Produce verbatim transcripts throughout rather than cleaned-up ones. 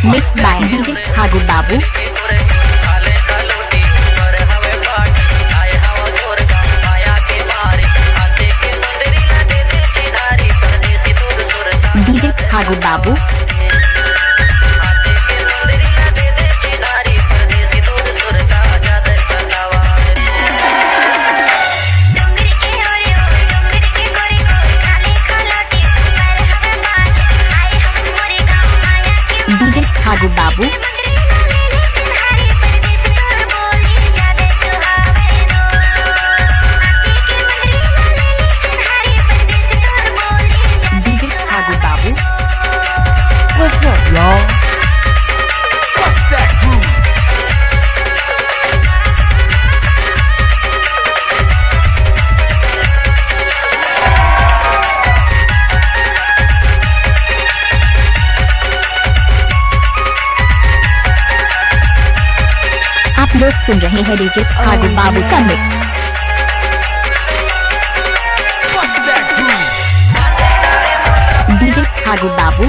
Mixed by D J Phagu Babu. D J Phagu Babu. D J Phagu Babu. D J Phagu Babu. What's up, y'all? What's that groove? आप लोग सुन रहे हैं D J Phagu Babu का mix। D J Phagu Babu।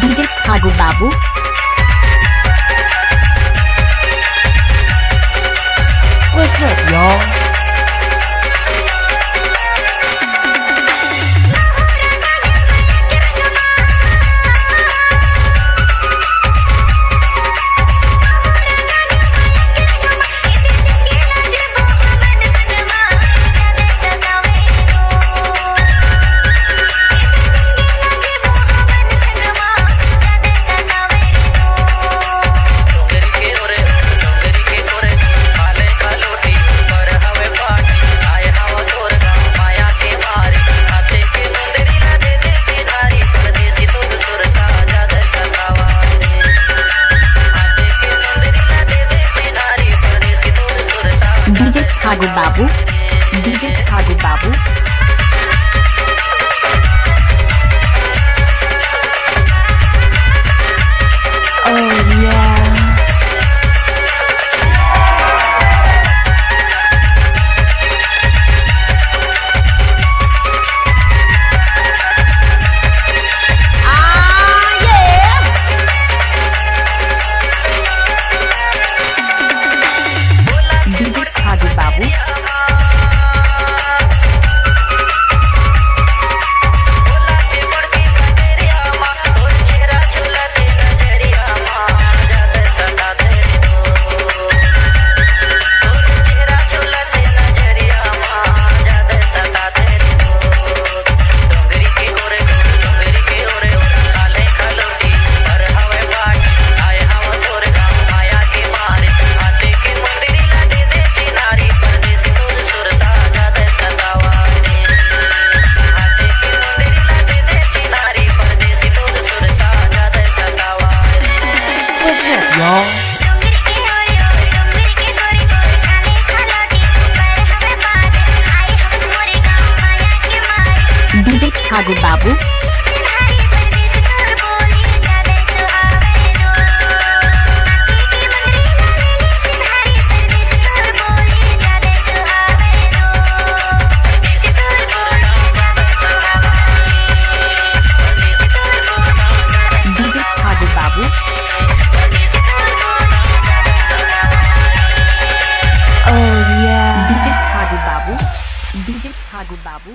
D J Phagu Babu। What's up, y'all? D J Phagu Babu, D J Phagu Babu। Oh yeah। D J Phagu Babu। What's up, y'all? D J Phagu Babu। D J Phagu Babu। Oh yeah। D J Phagu Babu, D J Phagu Babu।